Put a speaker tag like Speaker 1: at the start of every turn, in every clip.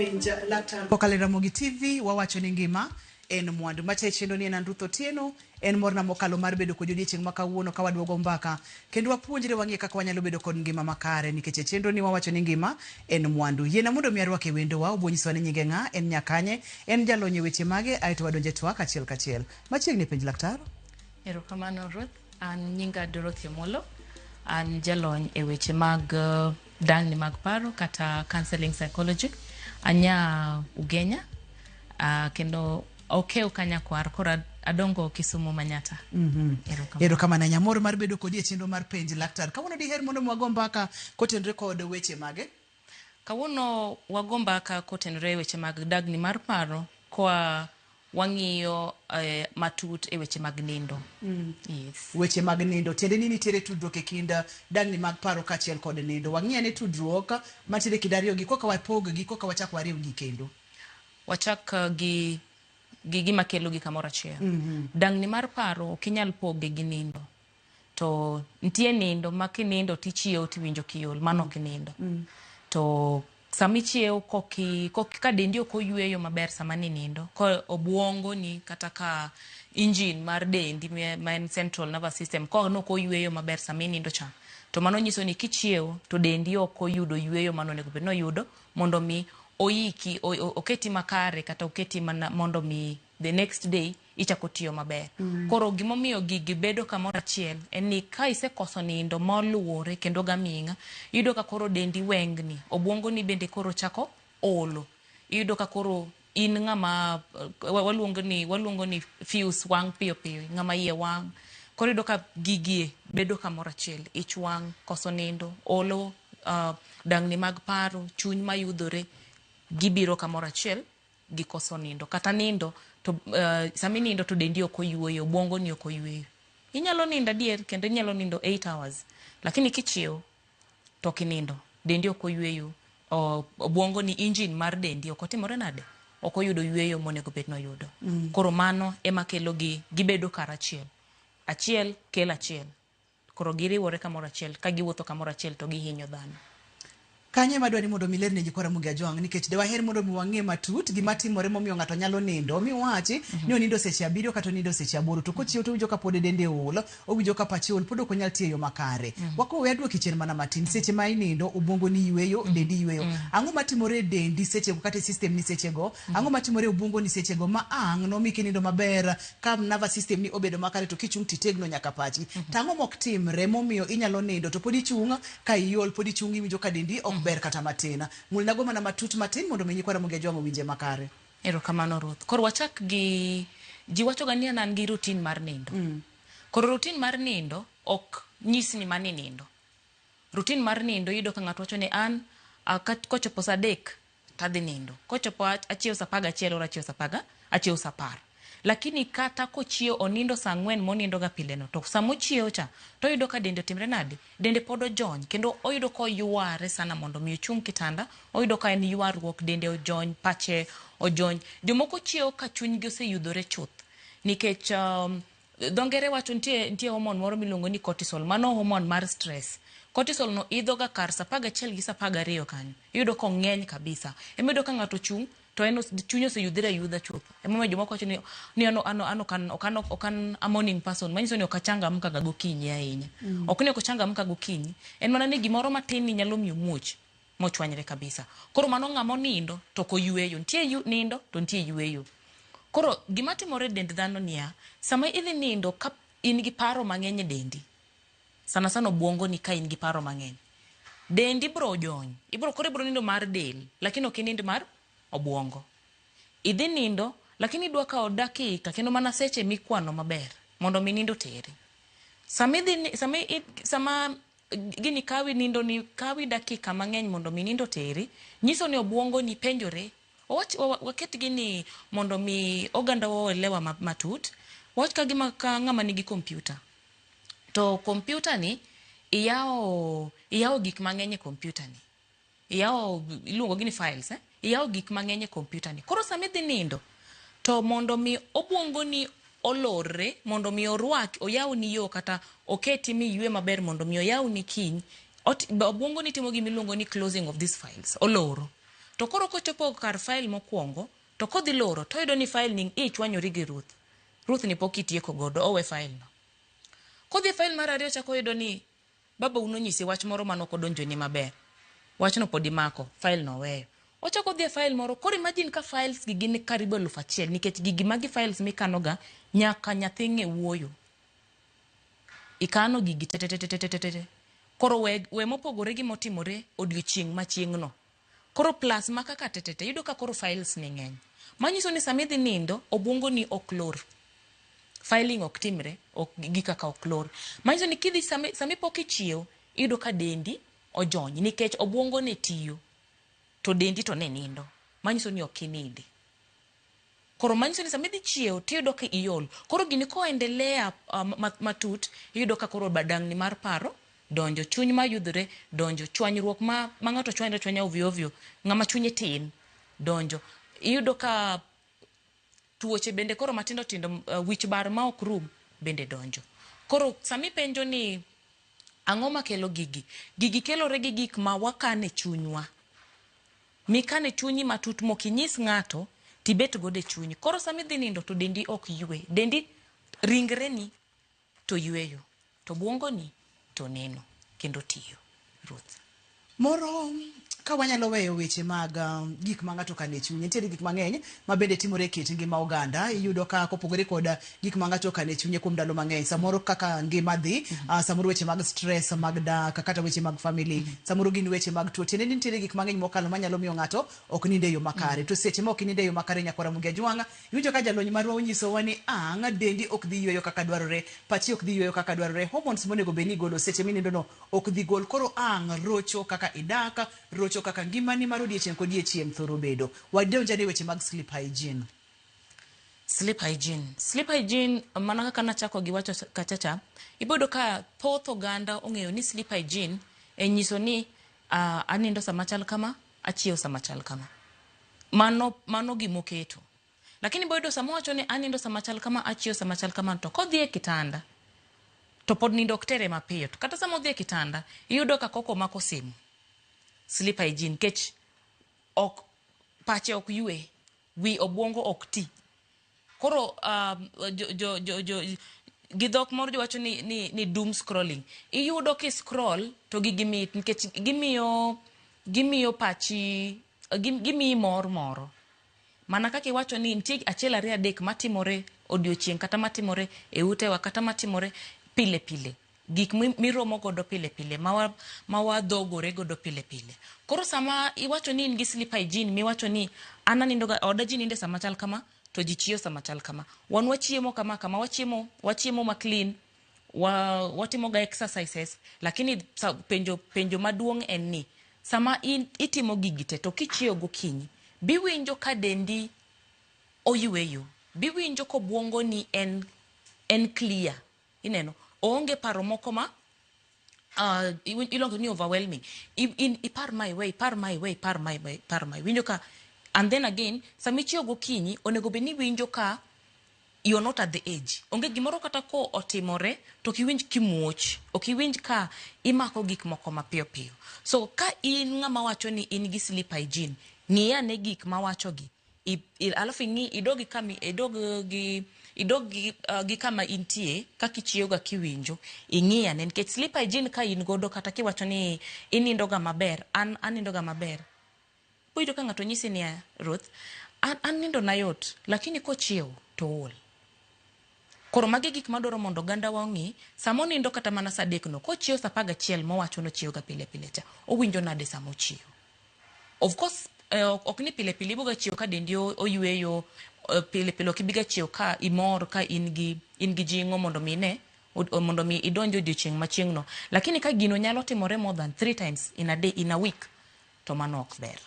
Speaker 1: Penj Laktar Kokalo e Ramogi TV wawacho ni ngima en mwandu. Macha e chenro ni en an Ruth Otieno, en morna mokalo mar bedo kodi odiechieng' ma kawuono ka waduogo mbaka kendo wapuonjre wang'e kaka wanyalo bedo kod ngima makare nikech e chenro ni wawacho ni ngima en mwandu. Yiena mondo mi arwake wendowa, obo nyisowa ni nyinge ng'a, en nyakanye, en jalony e weche mage, aeto wadonje twak achiel kachiel. Machiegni Penj Laktar.
Speaker 2: Erokamano Ruth. An nyinga Dorothy Omolo. An jalony e weche mag dangni mag paro kata counseling psychology. Anya Ugenya kendo okew kanyakwar koro adongo Kisumu Manyata. Erokamano.
Speaker 1: Erokamano ahinya. Mor mar bedo kodi e chenro mar Penj Laktar. Kawuono diher mondo mi wago mbaka kotenore kod weche mage?
Speaker 2: Kawuono wago mbaka kotenore e weche mag dagni mar paro koa wang'iyo matut e weche mag nindo. Yes.
Speaker 1: Weche mag nindo. Tiende ni nitiere tudruok e kind dangni mag paro kaachiel kod nindo. Wang'i ane tudruok mantiere e kind ariyogi koka wapog gi koka wachak wariw gi kendo.
Speaker 2: Wachak gi gi gima kelo gi kamoro achiel. Dangni mar paro ok inyal poge gi nindo. To nitie nindo ma kinindo tichiewo tiwinjo kiol, mano ok nindo. To sama ichiewo koki, koki, ka dendi ok oyweyo maber sama ninindo, ka obuongo ni kata ka engine mar dendi ma en central nervous system ka nok oyweyo maber sama inindo cha, to mano nyiso ni kichiewo to dendi ok oyudo yweyo mane onego bed ni oyudo mondo mi oiki, oketi makare kata oketi mana mondo mi the next day ichako tiyo maber. Koro gimomiyo gigi bedo kamoro achiel en ni ka isekoso nindo moluwore kendo gaming'a, iyudo ka koro dendi wengni, obuongo ni bende koro chako olo. Iyudo ka koro in ng'ama waluongo ni waluongo ni fuse wang' piyo piyo, ng'ama iye wang'. Koro iyudo ka gigi bedo kamoro achiel, ich wang', koso nindo, olo, dangni mag paro, chuny mayudhore, gibiro kamoro achiel gi koso nindo. Kata nindo to sama inindo to dendi ok oyueyo, obuongo ni ok oyueyo. Inyalo nindo adier kendo inyalo nindo 8 hours, lakini kichiew to ok inindo, dendi ok oyueyo, obuongo ni engine mar dendi ok otimore nade? Ok oyudo yueyo monego bed ni oyudo. Koro mano ema kelo gi gibedo kar achiel. Achiel kelo achiel. Koro giriwore kamoro achiel, ka giwuotho kamoro achiel to gihinyo dhano.
Speaker 1: Kanyo ema adwa ni mondo mi lerne nyikwa Ramogi Ajwang' nikech de waher mondo mi wang'e matut gima timore momiyo ng'ato nyalo nindo mi wachi ni onindo seche 7 kata onindo seche 8 to kochiew to owinjo ka pod dende ool, owinjo ka pache ool pod ok onyal tiyo e yo makare. Wako we aduoki chien mana matin, seche ma inindo obuongo ni yueyo, dendi yueyo. Ang'o matimore e dendi sechego kata e system ni sechego? Ang'o matimore e obuongo ni sechego ma ang' nomi kinindo maber ka nervous system ni obedo makare to kichung' titegno nyaka pachi? To ang'o mok timre momiyo inyalo nindo to pod ichung' ka iol, pod ichung' iwinjo ka dendi ok ber kata matin? Mulnago mana matut matin mondo mi nyikwa Ramogi Ajwang' owinje makare.
Speaker 2: Erokamano Ruth. Koro wachak gi ji wachoga ni an gi routine mar nindo. Koro routine mar nindo ok nyis ni mani nindo. Routine mar nindo iyudo ka ng'ato wacho ni an kochopo saa 3 tadhi nindo. Kochopo achiew saa 11 or achiew saa 10, achiew saa 10. Lakini kata kochiew onindo saa 4 monindo ga pile no, to sama ochiew cha to oyudo ka dende otimre nade? Dende pod ojony kendo oyudo ka oyware sana mondo mi ochung' kitanda, oyudo ka en ywaruok, dende ojony, pache ojony. Jomoko chiew ka chunygi oseyudhore chuth nikech dho ngere wacho nitie nitie hormone moro miluongo ni cortisol, mano hormone mar stress. Cortisol no idho ga kar saa 11 gi saa 12 kanyo. Iyudo ka ong'eny kabisa. Ema iyudo ka ng'ato ochung' to en chunye oseyudhre ayudha chuth. Emomiyo jomoko wacho ni ni an an an ok an ok an ok an a morning person, manyiso ni ok achangamka ga gokinyi ahinya. Ok ni ok ochangamka gokinyi, en mana ni gimoro matin ni nyalo miyo muoch mochwanyre kabisa. Koro mano ng'ama onindo to ok oyueyo. Nitie nindo to nitie yueyo. Koro gima timore e dend dhano niya, sama idhi nindo ka in gi paro mang'eny e dendi, sana sana obuongo ni ka in gi paro mang'eny, dendi bro jony. Ibro koro ibro nindo mar del, lakini ok inind mar obuongo. Idhi nindo, lakini idwa kawo dakika kendo mana seche mikwano maber mondo mi nindo teri. Sama idhi sama sama gini kawi nindo ni kawi dakika mang'eny mondo mi nindo teri, nyiso ni obuongo ni penjore. Wawach waket gini mondo mi oganda oelewa matut. Wawach ka gima ka ng'ama nigi kompyuta. To kompyuta ni iyawo iyawo gik mang'eny e kompyuta ni. Iyawo iluongo gi ni files eh? Iyawo gik mang'eny e kompyuta ni. Koro sama idhi nindo to mondo mi obuongo ni olorre mondo mi orwak oyawni yo kata oketi miywe maber mondo mi oyawni kiny, obuongo ni timo gima iluongo ni closing of these files, oloro. To koro kochopo kar file mokwongo, to kodhi loro, toyudo ni file ni ichwanyori gi Ruth. Ruth ni pok itieko godo, owe file no. Kodhi e file mar ariyo chako oyudo ni babau nonyisi wach moro manok odonjoni maber. Wachno pod imako, file no oweyo. Ochako odhi e file moro, koro imagine ka files gi gin karibu 1000 nikech gigi magi files mikanoga nyaka nyathi ng'e wuoyo. Ikano gigi te te te te te te te. Koro we, we mopogore gi motimore odiochieng' ma chieng'no. Koro plus ma kaka te te te, iyudo ka koro files ni ng'eny. Manyiso ni sama idhi nindo, obwongo ni ok lor. Filing ok timre, ok gi kaka ok lor. Manyiso ni kidhi sama, sama ipok ichiew, iyudo ka dendi ojony nikech obwongo ne tiyo to dendi to ne nindo. Manyiso ni ok inindi. Koro manyiso ni sama idhi chiew tiyudo ka iol. Koro gini koendelea matut, iyudo ka koro badang'ni mar paro donjo, chuny mayudhore donjo, chwanyruok ma, ma ng'ato chwanyre achwanya ovyo ovyo, ng'ama chunye tin donjo. Iyudo ka tuoche bende koro matindo tindo, wich bar ma ok rum bende donjo. Koro sama ipenjo ni ang'o makelo gigi? Gigi kelore gi gik ma wakano e chunywa. Mikano e chunyi matut mok inyis ng'ato tibet godo e chunyi. Koro sama idhi nindo to dendi ok ywe. Dendi, ringreni to yweyo, to bwongoni to neno kendo tiyo. Ruth.
Speaker 1: Moro ka wanyalo weyo weche mag gik ma ng'ato okano e chunye, nitiere gik mang'eny ma bende timore e kit ngima oganda. Iyudo ka kopogore kod gik ma ng'ato okano e chunye kuom ndalo mang'eny, samoro kaka ngima dhi, samoro weche mag stress mag dak, kata weche mag family, samoro gin weche mag tuo. Tiende ni nitiere gik mang'eny mokalo manyalo miyo ng'ato ok nind e yo makare. To seche ma ok inind e yo makare nyakwara Ramogi Ajwang', iwinjo ka jalony marwa onyisowa ni ang' dendi ok dhi yweyo kaka dwarore, pachi ok dhi yweyo kaka dwarore, hormones monego bed ni igolo seche minindo no ok dhi gol. Koro ang' rocho kaka idak, rocho kaka ngimani mar odiechieng' kodiechieng' thoro bedo. Wadonj ane weche mag sleep hygiene.
Speaker 2: Sleep hygiene. Sleep hygiene, mana kaka nachako gi wacho kacha cha, iboyudo ka thoth oganda ong'eyo ni sleep hygiene en nyiso ni anindo sama chal kama, achiew sama chal kama. Mano, mano gimoketo. Lakini iboyudo sama owacho ni anindo sama chal kama, achiew sama chal kama, to kodhi e kitanda, to pod nindo ok tere mapiyo. To kata sama odhi e kitanda, iyudo ka koko mako simu. Sleep hygiene, nikech ok, pache ok ywe, wi obwongo ok ti. Koro jo, jo, jo, jo, gi dhok moro jowacho ni, ni, ni doom scrolling. Iyudo ki scroll to gigi mit nikech gimiyo, gimiyo pachi, gimiyi mor moro. Mana kaka iwacho ni nitie achiel ariyo adek matimore odiochieng' kata matimore e utewa kata matimore pile pile. Gik miromo godo pile pile, ma wadhogore godo pile pile. Koro sama iwacho ni in gi sleep hygiene, miwacho ni an anindo ga, oda ji ninde sama chal kama, to ji chiewo sama chal kama. Wan wachiemo kama kama, wachiemo, wachiemo ma clean, watimo ga exercises, lakini sa, penjo, penjo maduong' en ni, sama in, itimo gigi te, to kichiewo gokinyi, biwinjo ka dendi oyweyo, biwinjo ka obwongoni en, en clear. Ineno, oonge paro moko ma iluongo ni overwhelming. Ipar ma iwe, ipar ma iwe, ipar ma iwe, ipar ma iwe. Iwinjo ka, and then again, sama ichiewo gokinyi, onego bed ni iwinjo ka you're not at the age. Onge gimoro kata ko otimore, to ok iwinj kimuoch, ok iwinj ka imako gik moko mapiyo piyo. So ka in ng'ama wacho ni in gi sleep hygiene, ng'i ane gik mawachogi. Alafu ing'i, idog gi kama, idog gi, idog gi, gi kama intie, kaka ichiewo ga kiwinjo, ing'i ane. Nikech sleep hygiene ka in godo kata kiwacho ni inindo ga maber, an anindo ga maber. Boyudo ka ng'ato nyisi niya, Ruth, an, an nindo na yot, lakini kochiewo to ool. Koro magi gik madwaro mondo oganda wa ong'i, sama onindo kata mana saa adek no, kochiewo saa apar gachiel mowacho nochiewo ga pile pile cha, owinjo nade sama ochiewo. Of course, ok ni pile pile iboga chiewo ka dendi oyweyo, pile pile ok ibiga chiewo ka imor, ka in gi, in gi jing'o mondo mi ine, mondo mi idonj odiochieng' machieng' no. Lakini ka gino nyalo timore more than 3 times in a day, in a week, to mano ok ber.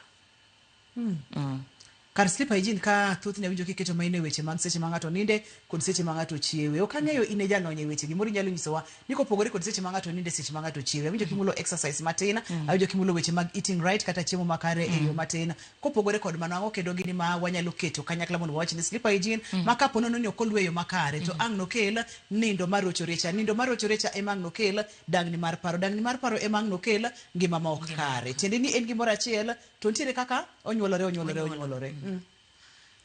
Speaker 1: Kar sleep hygiene ka thothne awinjo kiketo maino e weche mag seche ma ng'ato ninde kod seche ma ng'ato chiewe. Ok ang'eyo in e jalony e weche gimoro inyalo nyisowa ni kopogore kod seche ma ng'ato ninde seche ma ng'ato chiewe. Awinjo kimulo exercise matin, awinjo kimulo weche mag eating right kata chiemo makare e yo matin. Kopogore kod mano ang'o kendo gini ma wanyalo keto kanyakla mondo wawach ni sleep hygiene ma kapo nono ni ok oluwe e yo makare to ang' nokel nindo marochore cha. Nindo marochore cha ema ang' nokel dangni mar paro. Dangni mar paro ema ang' nokel ngima ma ok kare. Tiende ni en gimoro achiel to nitiere kaka onyuolore onyuolore onyuolore.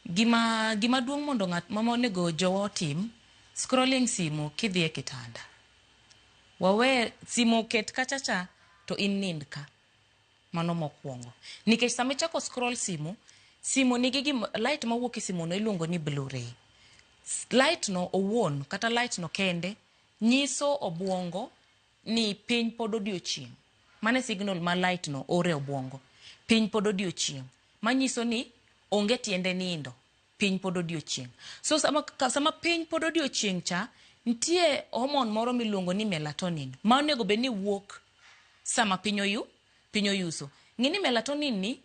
Speaker 2: Gima duong' mondo ng'at ma onego jowa otim, scrolling simu kidhi e kitanda. Wawe simu ket kacha cha to in nind ka. Mano mokwongo. Nikech sama ichako scroll simu, simu nigi gim, light mawuok e simu no iluongo ni blue ray. Light no owuon kata light no kende nyiso obwongo ni piny pod odiochieng'. Mano e signal ma light no oro e obwongo. Piny pod odiochieng'. Manyiso ni onge tiende nindo. Piny pod odiochieng'. So sama piny pod odiochieng' cha, nitie hormone moro miluongo ni melatonin ma onego bed ni wuok sama piny piny oyuso. Ng'e ni melatonin ni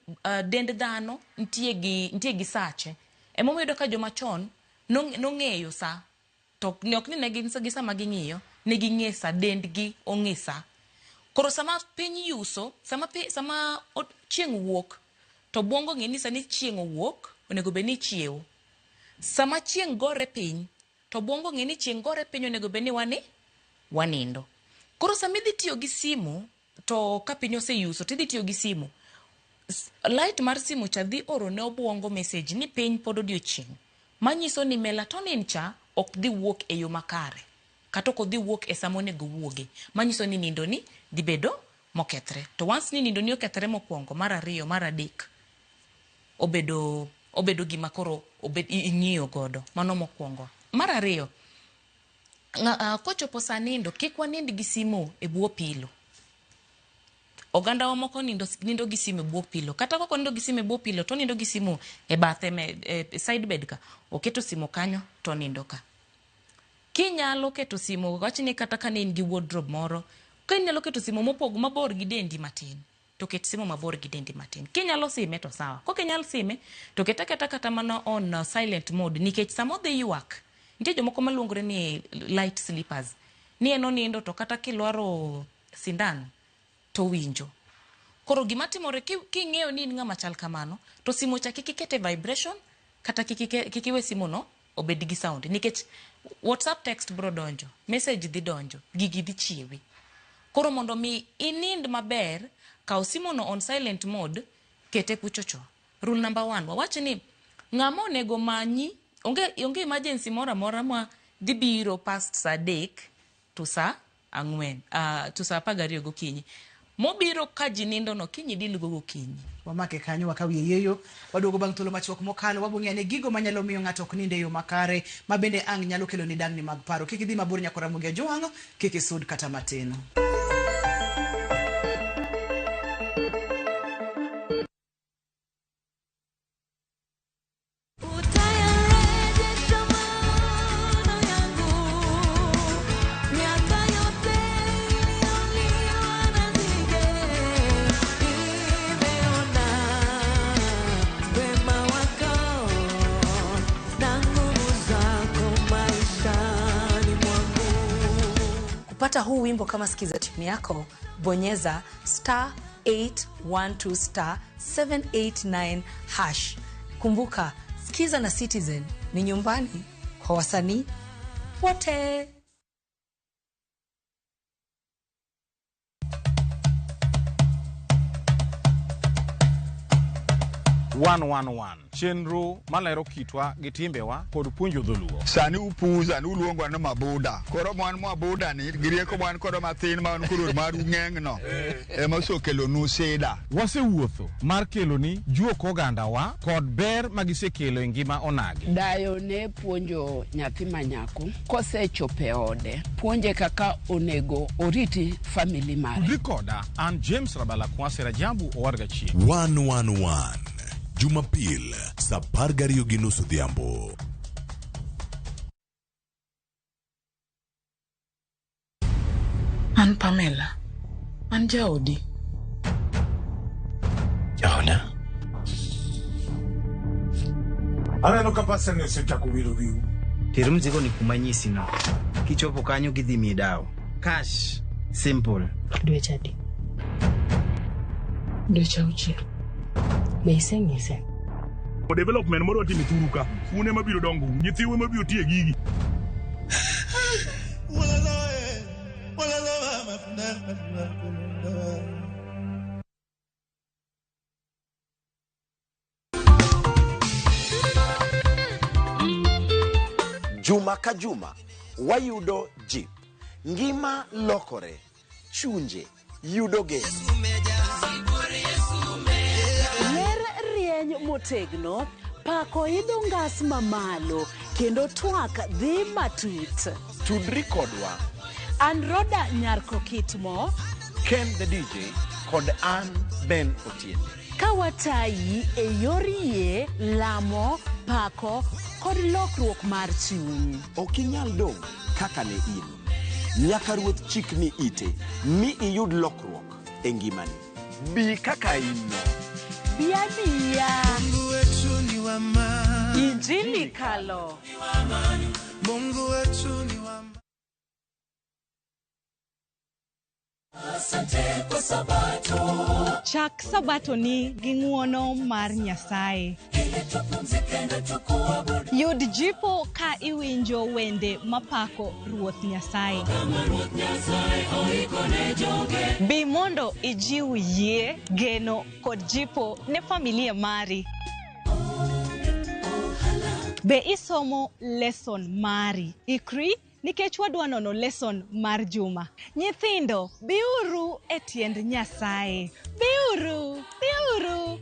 Speaker 2: dend dhano nitie gi sache. Emomiyo iyudo ka joma chon nong'eyo sa. To ok ni ne gin gi sama ging'iyo, ne ging'e sa, dendgi ong'e sa. Koro sama piny yuso, sama chieng' wuok, to obwongo ng'e ni sani chieng' owuok, onego bed ni ichiewo. Sama chieng' gore piny, to obwongo ng'e ni chieng' gore piny onego bed ni wanindo. Koro sama idhi tiyo gi simu, to ka piny oseyuso, tidhi tiyo gi simu, light mar simu cha dhi oro ne obwongo message ni piny pod odiochieng'. Manyiso ni melatonin cha ok dhi wuok e yo makare, kata ok odhi wuok e sama onego owuoge. Manyiso ni nindo ni dhi bedo mokethre. To once ni nindo ni okethre mokwongo, mar ariyo, mar adek, obedo gima koro ing'iyo godo. Mano mokwongo. Mar ariyo, kochopo sa nindo, kik wanind gi simu e bwo pilo. Oganda wa moko nindo gi simu e bwo pilo. Kata kok onindo gi simu e bwo pilo, to onindo gi simu e bathe e side bed ka. Oketo simu kanyo, to onindo ka. Kinyalo keto simu, wach ni kata ka ne in gi wardrobe moro, kinyalo keto simu mopog mabor gi dendi matin, to ket simu mabor gi dendi matin. Kinyalo sime to sawa. Kok inyal sime, to ket aketa kata mana on silent mode, nikech sama odhi ywak, nitie jomoko maluongore ni light sleepers. Ni en onindo to kata kilwaro sindan, to winjo. Koro gima timore king'eyo ni in ng'ama chal kamano, to simu cha kik ikete vibration, kata kik iwe simu no obed gi sound. Nikech WhatsApp text bro donjo, message dhi donjo, gigi dhi chiewi. Koro mondo mi inind maber, kaw simu no on silent mode, kete kuchocho. Rule number 1, wawach ni ng'ama onego manyi, onge emergency moro amora ma dhi biro past saa 3 to saa 4, to saa 12 gokinyi. Mobiro ka ji nindo no, kiny idil go gokinyi.
Speaker 1: Wamake kanyo wakaw yeyo, waduogo bang' thuolo machuok mokalo, wabong'eyo ne gigo manyalo miyo ng'ato ok nind e yo makare, ma bende ang' nyalo kelo ni dangni mag paro. Kik idhi mabor nyakora Ramogi Ajwang', kik isud kata matin.
Speaker 3: Kupata huu wimbo kama sikiza tune yako, bonyeza star 812 star 789 hash. Kumbuka, Sikiza na Citizen ni nyumbani kwa wasanii wote.
Speaker 4: 111 chenro malero kitwa gi timbewa kod puonjo dholuo.
Speaker 5: Sani upuza ni uluongo ni mabuda. Koro mwan mabuda ni gi rieko mwan kodo mathin ma wan koro maru ng'eng no ema osekelonu sida.
Speaker 4: Wasewuotho mar keloni juok ogandawa kod ber magisekelo e ngima onagi.
Speaker 6: Dayo ne puonjo nyathi ma nyako kosechopo e ode, puonje kaka onego oriti family mare.
Speaker 4: Tudri koda an James Rabala Kwase Rajabu Owadga Chieng'.
Speaker 7: 111 Jumapil saa 12:30 odhiambo.
Speaker 8: An Pamela. An jaodi.
Speaker 9: Jaoda? Aneno ka pastor ni osechako wiro wiu.
Speaker 10: Ter mzigo ni kuma nyisi no. Kichopo kanyo gidhi miyi dawo. Cash. Simple.
Speaker 8: Dweche adi? Dweche auchiel. Be iseng'ise?
Speaker 9: Development moro watimo e thuru ka. Un ema biro dongo, nyithiu ema biro tiye gigi.
Speaker 11: Juma ka juma wayudo jip, ngima lokore, chunje yudo geno.
Speaker 12: Ler rieny motegno, pako idho ngas mamalo, kendo twak dhi matut.
Speaker 11: Tudri kodwa.
Speaker 12: An Roda Nyarko Kitmo.
Speaker 11: Ken the DJ kod an Ben Otieno.
Speaker 12: Ka watayi e yor yie, lamo, pako kod lokruok mar chuny.
Speaker 11: Ok inyal dong' kaka ne in. Nyaka Ruoth chikni ite mi iyud lokruok e ngimani. Bi kaka in no.
Speaker 12: Bi abiya. Injili kalo.
Speaker 13: Mungu wetu ni wa
Speaker 14: Chak sabatoni gi ng'uono mar Nyasaye. Yud jipo ka iwinjo wende mapako Ruoth Nyasaye. Bi mondo ijiw yie, geno kod jipo ne familia mari. Be isomo lesson mari? Ikri nikech wadwa nono lesson mar juma. Nyithindo, biuru e tiend Nyasaye. Biuru, biuru.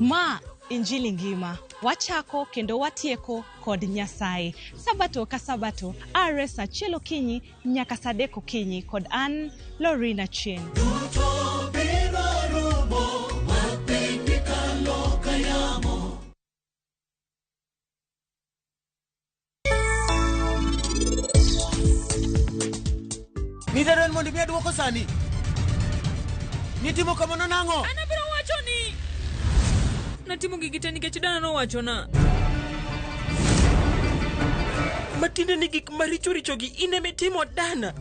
Speaker 14: Ma Injili ngima. Wachako kendo watieko kod Nyasaye. Sabato ka sabato, are saa achiel okinyi nyaka saa adek okinyi kod an Lorina Chieng'.
Speaker 15: Nidadwan mondo imiya dwoko sani. Nitimo kamano nang'o?
Speaker 16: An abiro wacho ni natimo gigi te nikech dana nowachona.
Speaker 15: Matiende ni gik maricho richogi in ema itimo dana.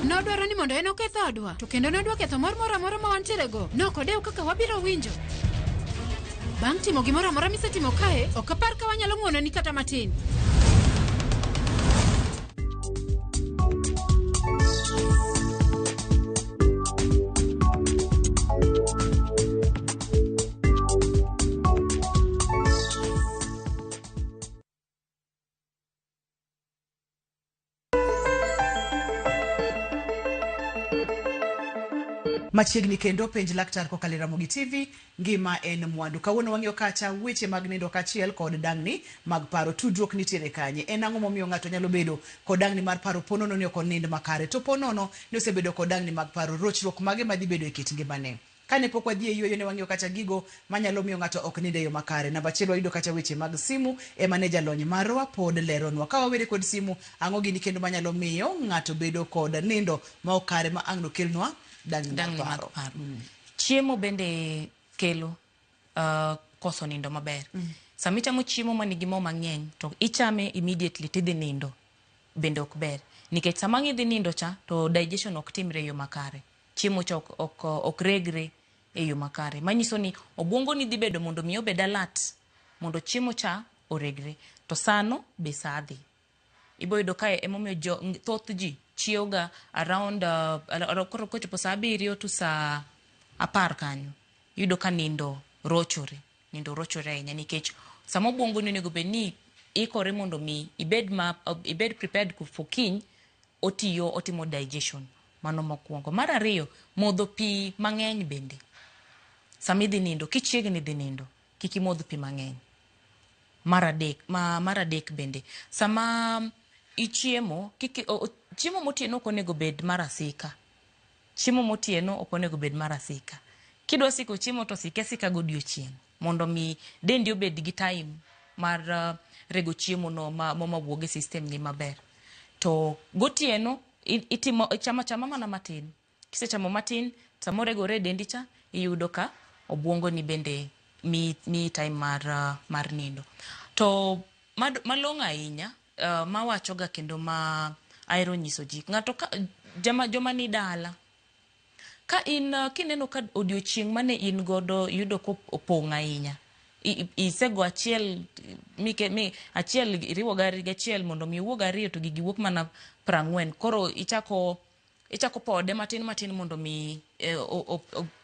Speaker 17: Nodwaro ni mondo en oketh odwa, to kendo nodwa ketho mor moro amora ma wantierego. Nokodew kaka wabiro winjo. Bang' timo gimoro amora misetimo kae, ok apar ka wanyalo ng'wononi kata matin.
Speaker 1: Machiegni kendo penj laktar kokalo e Ramogi TV, ngima en mwandu. Kawuono wang'iyo kacha weche mag nindo kaachiel kod dang'ni mag paro. Tudruok nitiere kanye? En ang'o momiyo ng'ato nyalo bedo kod dang'ni mar paro po nono ni ok onind makare? To po nono ni osebedo kod dang'ni mag paro, rochruok mage madhi bedo e kit ngimane? Kane pok wadhi e yueyo ne wang'iyo kacha gigo manyalo miyo ng'ato ok nind e yo makare. Namba achiel wayudo kacha weche mag simu ema ne jalony marwa pod leronwa. Ka wawere kod simu, ang'o gini kendo manyalo miyo ng'ato bedo kod nindo ma ok kare ma ang' nokelnwa dang'ni mar
Speaker 2: Dang'ni mag
Speaker 1: paro?
Speaker 2: paro. Chiemo bende kelo koso nindo maber. Sama ichamo chiemo manigi mo mang'eny to ichame immediately tidhi nindo bende ok ber. Nikech sama ang' idhi nindo cha to digestion ok timre e yo makare. Chiemo cha ok regre e yo makare. Manyiso ni obwongo ni dhi bedo mondo mi obed alert mondo chiemo cha oregre. To sano be saa dhi. Ibo yudo kae emomiyo thoth ji chiewo ga around koro kochopo saa abiriyo to saa 10 kanyo. Iyudo ka nindo rochore. Nindo rochore ahinya nikech sama obwongo ni onego bed ni ikore mondo mi ibed prepared for kiny, otiyo otimo digestion. Mano mokwongo. Mar ariyo, modho pi mang'eny bende. Sama idhi nindo, kichiegni dhi nindo, kik imodh pi mang'eny. Mar adek bende, sama ichiemo, chiemo motieno ok onego bed mar asika. Chiemo motieno ok onego bed mar asika. Kidwa siko chiemo to sike asika godiochieng' mondo mi dendi obed gi time mar rego chiemo no ma mawuog e system ni maber. To gotieno itimo ichamo achama mana matin. Kisechamo matin, sama oregore e dendi cha, iyudo ka Obwongo ni bende mi, mi time mar, mar nindo. To malong'o ahinya, mawachoga kendo ma ahero nyiso ji, ng'ato ka, jama, joma ni dala, ka in kineno ka odiochieng' mane in godo iyudo kopong' ahinya, isego achiel mike, mi, achiel iriwo gari gachiel mondo mi iwuog ariyo to gigi wuok mana 40. Koro ichako pode matin matin mondo mi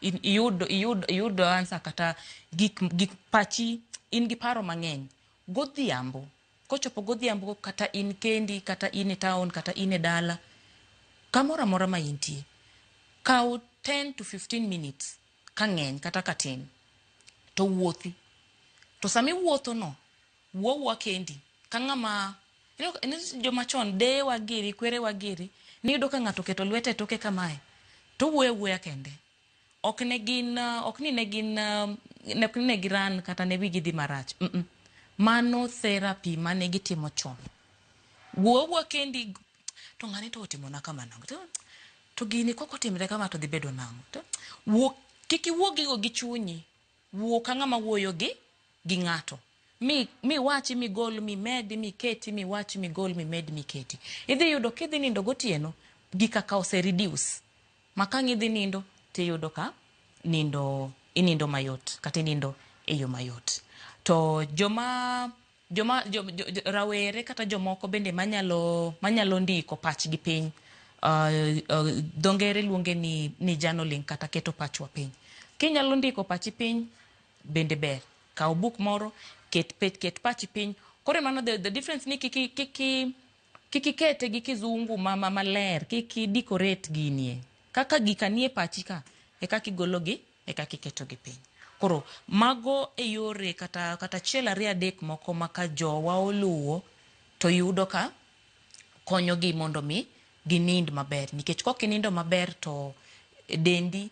Speaker 2: iyud answer kata gik pachi in gi paro mang'eny. Godhiambo, kochopo godhiambo kata in kendi, kata in e town, kata in e dala, kamoro amora ma intie, kaw 10 to 15 minutes ka ng'eny kata ka tin, to wuothi. To sama iwuotho no, wuo awuoa kendi, ka ng'ama, joma chon, deyewa giri, kwerewa giri, niyudo ka ng'ato oketo lwete e toke kamae, to owuoyo awuoya kende. Ok ne gin, ok ni ne gin, ok ni ne giran kata ne wigi dhi marach. Mano therapy mane gitimo chon. Wuo awuoa kendi, to ng'ani to otimona kama nang'o? To gini kok otimre kama to dhi bedo nang'o? To wuo, kik iwuo gigo gi chunyi. Wuo ka ng'ama wuoyo gi ng'ato. Mi wachi, mi gol, mi med, mi keti, mi wachi, mi gol, mi med, mi keti. Idhi yudo kidhi nindo gotieno, gika ka ose reduce. Ma ka idhi nindo, tiyudo ka nindo, inindo mayot, kata inindo e yo mayot. To joma rawere kata jomoko bende manyalo ndiko pachgi piny, dho ngere luonge ni journaling kata keto pachwa piny. Kinyalo ndiko pachi piny, bende ber. Kaw buk moro, ket pachi piny. Koro mano the difference ni kik ikete gi kizungu maler, kik i decorate ginie. Kaka gika nie pachi ka, e kaka igologi, e kaka iketogi piny. Koro mago e yore kata achiel ariyo adek moko ma ka jowa oluwo to yudo ka konyogi mondo mi ginind maber. Nikech kok inindo maber to dendi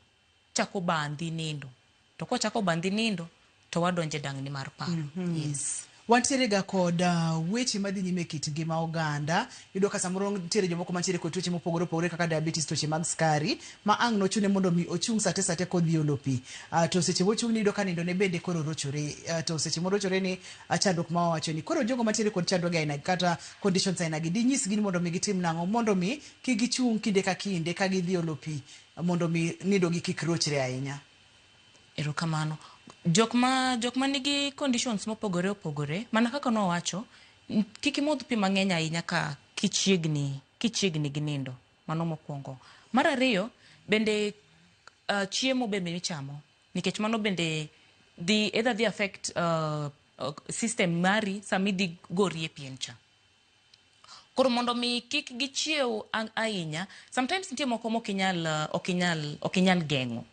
Speaker 2: chako bandhi nindo. To kochako bandhi nindo to wadonje dang'ni mar paro. Yes.
Speaker 1: Wantiere ga kod weche madhi nyime e kit ngima oganda. Iyudo ka samoro nitiere jomoko mantiere kod tuoche mopogore opogore kaka diabetes, tuoche mag skari, ma ang' nochune mondo mi ochung' sate sate kodhi olo pi. To seche mochung' iyudo ka nindo ne bende koro rochore. To seche morochore ni chandruok ma wawacho ni. Koro jogo mantiere kod chandruoge aina kata conditions aina gi, dinyisgi ni mondo mi gitim nang'o mondo mi kik gichung' kinde ka kinde ka gidhi olo pi mondo mi nindo gi kik rochre ahinya.
Speaker 2: Erokamano. Jok ma nigi conditions mopogore opogore, mana kaka nowacho, kik imodh pi mang'eny ahinya ka kichiegni gi nindo. Mano mokwongo. Mar ariyo, bende chiemo bende michamo, nikech mano bende dhi either dhi affect system mari sama idhi gori e pien cha. Koro mondo mi kik gichiew ahinya, sometimes nitie moko mok inyal geng'o.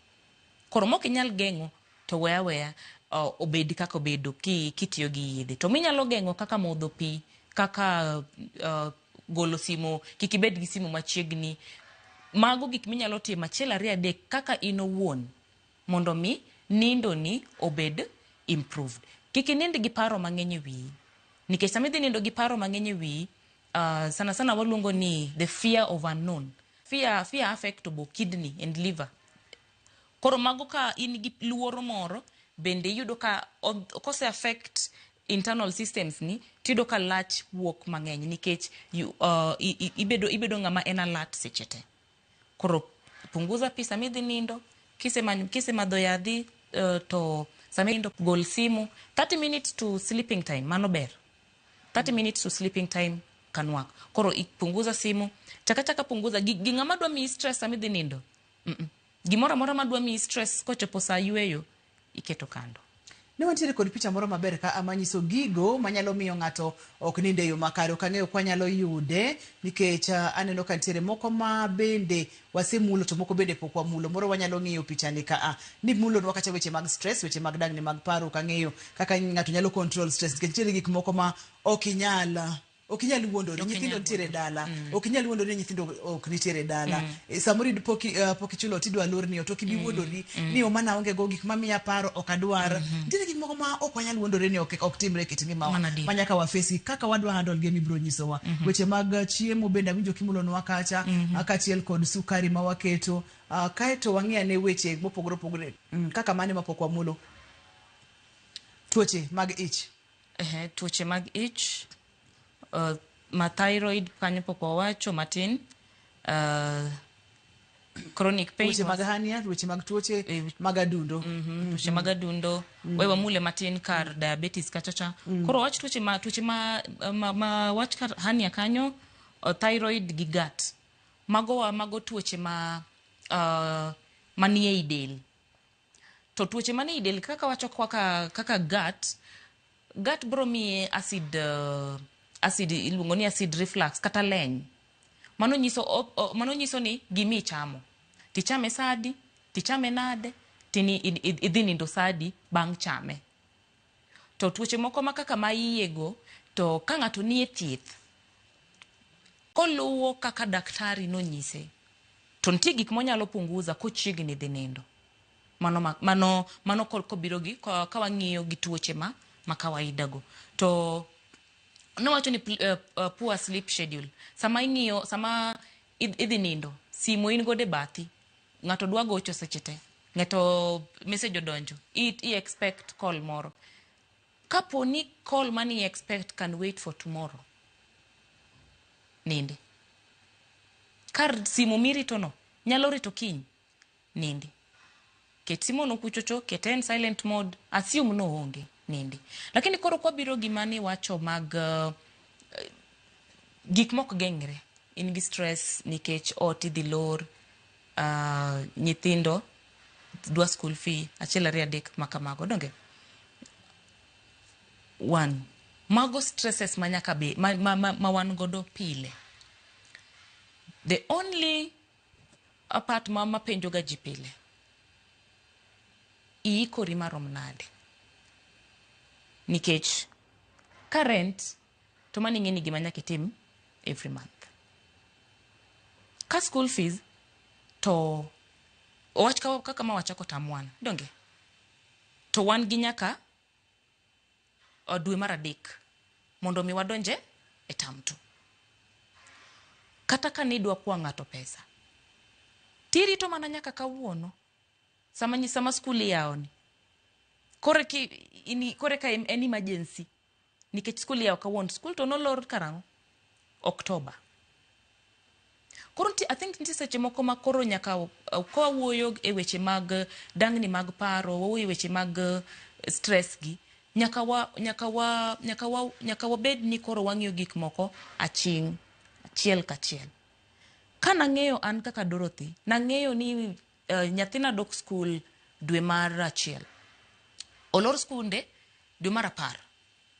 Speaker 2: Koro mok inyal geng'o to weya weya obed kaka obedo kitiyo gi yedhe. To minyalo geng'o kaka modho pi, kaka golo simu, kik ibed gi simu machiegni. Mago gik minyalo timo achiel ariyo adek kaka in owuon mondo mi nindo ni obed improved. Kik inind gi paro mang'eny e wiyi. Nikech sama idhi nindo gi paro mang'eny e wiyi, sana sana waluongo ni the fear of unknown. Fear affect obo kidney and liver. Koro mago ka in gi luoro moro, bende iyudo ka kose affect internal systems ni, tiyudo ka lach wuok mang'eny nikech ibedo ng'ama en alert seche te. Koro punguza pi sama idhi nindo, kisemadho yadhi to sama nindo gol simu 30 minutes to sleeping time, mano ber. 30 minutes to sleeping time can work. Koro punguza simu, chaka punguza gi ng'ama dwa miyi stress sama idhi nindo. Gimoro amora madwa miyi stress kochopo saa yueyo iketo kando.
Speaker 1: Ne wantiere kod picha moro maber ka amanyiso gigo manyalo miyo ng'ato ok nind e yo makare. Ok ang'eyo kwa nyalo yude nikech aneno ka nitiere moko ma bende wasemulo to moko bende pok wamulo. Moro wanyalo ng'iyo picha ni ka ni mulonwa kacha weche mag stress, weche mag dang'ni mag paro. Ok ang'eyo kaka ng'ato nyalo control stress nikech nitiere gik moko ma ok inyal Ok inyal wuondori,
Speaker 2: Ok
Speaker 1: nyithindo
Speaker 2: inyal
Speaker 1: nitiere dala. Ok inyal wuondori ni nyithindo ok nitiere dala. Samoro pok ichulo tidwa lorni ot, ok ibi wuondori ni omana aonge go gik mamiya paro ok adwar. Nitiere gik moko ma ok wanyal wuondore ni ok timre e kit ngimawa.
Speaker 2: Mano adier.
Speaker 1: Ma nyaka wafesi kaka wadwa handle gi emibiro nyisowa. Weche mag chiemo bende awinjo kimulonwa kacha, kaachiel kod sukari ma waketo. Kaeto wang'i ane weche mopogore opogore kaka mane mapok wamulo. Tuoche mag ich.
Speaker 2: Ehe, tuoche mag ich, ma thyroid kanyo pok wawacho matin, chronic pain.
Speaker 1: Weche mag hernia, weche mag tuoche mag adundo.
Speaker 2: Tuoche mag adundo. We wamule matin kar diabetes kacha cha. Koro wach tuoche ma wach kar hernia kanyo, thyroid gi gut. Mago tuoche ma manie i del. To tuoche manie i del kaka wacho kaka gut bro miye acid iluongo ni acid reflux kata leny. Mano nyiso ni gimi ichamo. Tichame sadi, tichame nade, tini idhi nindo sadi bang' chame. To tuoche moko ma kaka ma iye go, to ka ng'ato nie thieth, koluwo kaka daktari nonyise, to nitie gik monyalo punguza kochiegni dhi nindo. Mano kobiro gi, ka wang'iyo gi tuoche ma kawaida go. To nowacho ni poor sleep schedule. Sama ing'iyo, sama idhi nindo, simu in godo e bathi, ng'ato dwa gocho seche te, ng'ato message odonjo, i expect call moro. Kapo ni call mani expect can wait for tomorrow, nindi. Kar simu mirito no, nyalo rito kiny, nindi. Ket simu no kuchocho, kete en silent mode, assume no onge, nindi. Lakini koro kwabiro gima ni wacho mag gik mok geng're. In gi stress nikech ot idhi lor, nyithindo dwa school fee, 1 2 3 makamago, donge? 1. Mago stresses ma nyaka be, ma wan godo pile. The only part ma penjo ga ji pile, iikori marom nade? Nikech ka rent, to mano ing'e ni gima nyaka itim every month. Ka school fees, to wach kaka ma wachako term 1, donge? To wan gi nyaka dwe mar 3 mondo mi wadonje e term 2. Kata ka nidwa kwa ng'ato pesa, tirito mana nyaka kawuono, sama skul iyawoni. Kore ka en emergency, nikech skul iyawo kawuono, skul to nolor karang'o? Oktoba. Koro nitie, I think nitie seche moko ma koro nyaka ka wawuoyo e weche mag dangni mag paro, wawuoyo e weche mag stress gi, nyaka wabed ni koro wang'iyo gik moko aching', achiel kachiel. Ka nang'eyo an kaka Dorothy, nang'eyo ni nyathina dok skul dwe mar 1. Olor skunde dwe mar 10,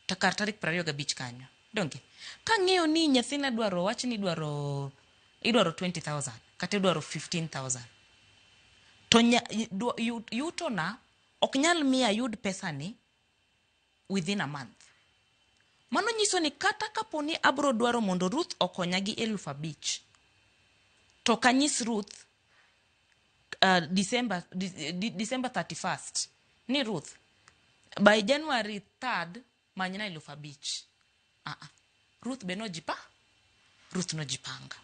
Speaker 2: to kar tarik 25 kanyo. Donge? Kang'eyo ni nyathina dwaro, wach ni idwaro 20,000 kata idwaro 15,000. To yutona ok nyal miyo ayud pesani within a month. Mano nyiso ni kata kapo ni abro dwaro mondo Ruth okonya gi 5,000, to kanyis Ruth December 31st ni Ruth by January 3rd manyna 5,000. Ruth be nojipa? Ruth nojipanga.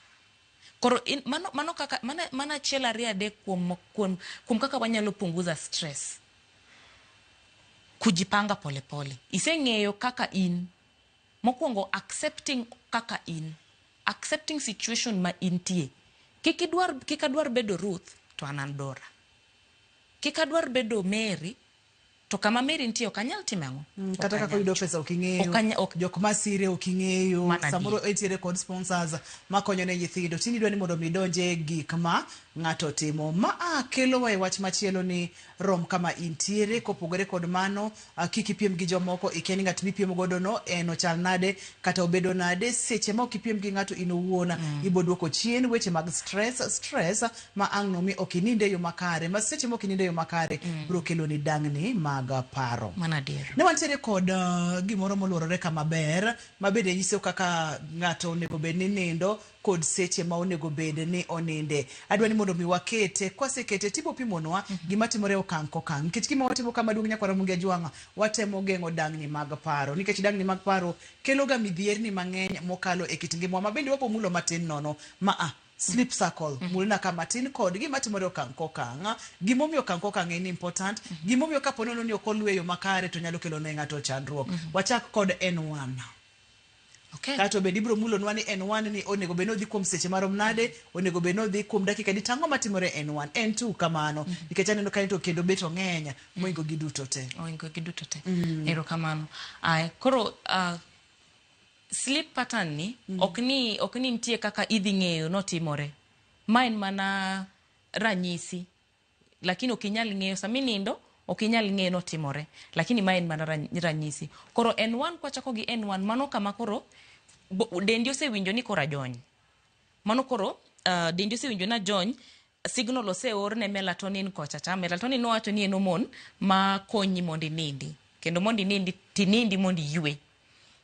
Speaker 2: Koro in, mano, mano kaka, mana, mana achiel ariyo adek kuom kaka wanyalo punguza stress. Kujipanga pole pole. Iseng'eyo kaka in. Mokwongo accepting kaka in. Accepting situation ma intie. Kik adwar bedo Ruth to an an Dora. Kik adwar bedo Mary to kama Mary nitie ok anyal timo ang'o?
Speaker 1: Kata kaka oyudo pesa ok ing'eyo.
Speaker 2: Ok anya-, ok.
Speaker 1: Jok ma sire ok ing'eyo.
Speaker 2: Mana
Speaker 1: Samoro
Speaker 2: adier.
Speaker 1: entiere kod sponsors makonyo ne nyithindo. Tinde idwa ni mondo mi idonje gik ma ng'ato timo. Ma a kelowa e wach machielo ni rom kama intiere, kopogore kod mano kik ipiem gi jomoko, ikia ni ng'at mipiem godo no en ochal nade kata obedo nade. Seche ma ok ipiem gi ng'ato in owuon, ibo duoko chien weche mag stress, stress ma ang' nomi ok inind e yo makare, ma seche ma ok inind e yo makare biro keloni dang'ni mag paro.
Speaker 2: Mano adier.
Speaker 1: Ne wantiere kod gimoro moluorore kama ber ma bende nyiso kaka ng'ato onego bed ni nindo kod seche ma onego bed ni oninde. Adwa ni mondo mi wakete, kwasekete tibo pimonwa gima timore e okang' kokang'. Nikech gima watimo kama duong' nyakwara Ramogi Ajwang', watemo geng'o dang'ni mag paro. Nikech dang'ni mag paro kelo ga midhierni mang'eny mokalo e kit ngimawa ma bende wabo mulo matin nono. Ma a sleep circle, mulna ka matin kod gima timore e okang' kokang'. Gimomiyo okang' kokang' en important, gimomiyo kapo nono ni ok oluwe e yo makare to nyalo kelo ne ng'ato chandruok. Wachak kod N1. Kato bende ibiro mulonwa ni N1 ni onego bed ni odhi kuom seche marom nade, onego bed ni odhi kuom dakika adi, to ang'o matimore e N1, N2 kamano. Nikech aneno kanyo to kendo bet ong'eny mohingo gi duto te.
Speaker 2: Ohingo gi duto te. Erokamano. Aya, koro sleep pattern ni ok ni ok ni nitie kaka idhi ng'eyo notimore. Ma en mana ranyisi. Lakini ok inyal ng'eyo sama inindo ok inyal ng'eyo notimore. Lakini ma en mana ranyisi. Koro N1 kwachako gi N1 mano kama koro dendi osewinjo ni koro ajony. Mano koro dendi osewinjo ni ajony, signal oseor ne melatonin kocha cha. Melatonin nowacho ni en hormone ma konyi mondo inindi. Kendo mondo inindi tinindi mondo iywe.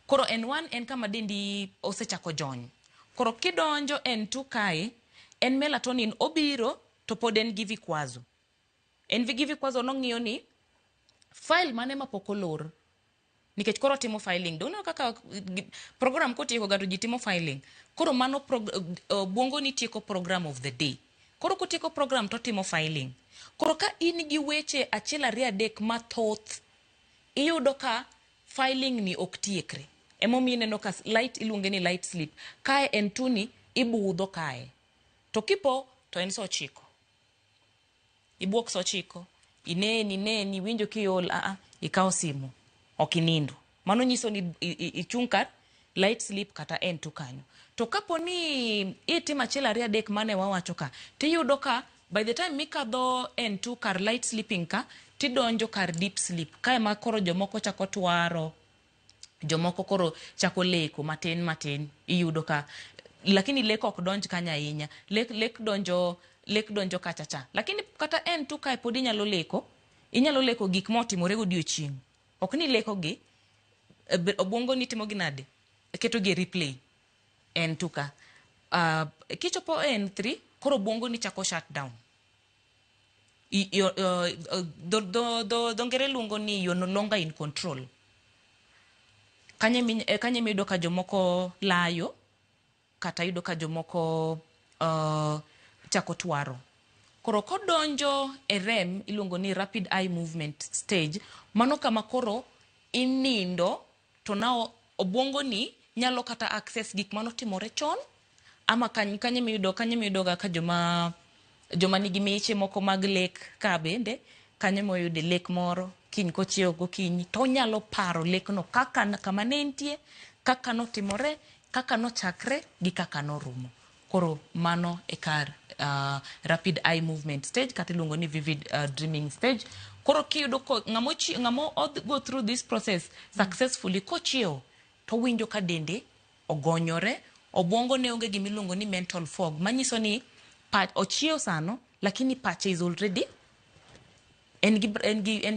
Speaker 2: Koro N1 en kama dendi osechako jony. Koro kidonjo N2 kae, en melatonin obiro to pod en gi vikwazo. En gi vikwazo nong'iyo ni file mane mapok olor. Nikech koro timo filing. Doneno kaka program kotieko ga to ji timo filing. Koro mano obwongo ni tieko program of the day. Koro kotieko program to timo filing. Koro ka in gi weche achiel ariyo adek mathoth, iyudo ka filing ni ok tiekre. Emomiyo ineno ka light iluonge ni light sleep. Kae N2 ni ibudho kae. To kipo to en saa ochiko. Ibuok saa ochiko, ineni ineni, iwinjo kiol, a ikawo simu, ok inindo. Mano nyiso ni ichung' kar light sleep kata N2 kanyo. To kapo ni itimo achiel ariyo adek mane wawacho ka, tiyudo ka by the time mikadho N2 kar light sleeping ka, tidonjo kar deep sleep. Kae ma koro jomoko chako twaro, jomoko koro chako leko matin matin, iyudo ka lakini lek ok donj kanyo ahinya. Lek, lek donjo, lek donjo kacha cha. Lakini kata N2 kae pod inyalo leko, inyalo leko gik motimore godiochieng'. Ok ni leko gi, obwongo ni timo gi nade? Keto gi e replay. N2 ka. Kichopo N3, koro obwongo ni chako shut down. Dho ngere luongo ni you're no longer in control. Kanye miyudo ka jomoko layo, kata yudo ka jomoko chako twaro. Koro kodonjo e REM, iluongo ni rapid eye movement stage, mano kama koro inindo to now obwongo ni nyalo kata access gik manotimore chon, ama kanye miyudo, kanye miyudo ga ka joma nigi miche moko mag lek ka bende, kanyo moyude lek moro, kiny kochiewo gokinyi, to onyalo paro lekno kaka kama ne entie, kaka notimore, kaka nochakre, gi kaka norumo. Koro mano e kar rapid eye movement stage, kata iluongo ni vivid dreaming stage. Koro kiyudo ko, ng'amo go through this process successfully, kochiewo, to winjo ka dende ogonyore, obwongo ne onge gima iluongo ni mental fog, manyiso ni ochiewo sano, lakini pache is already en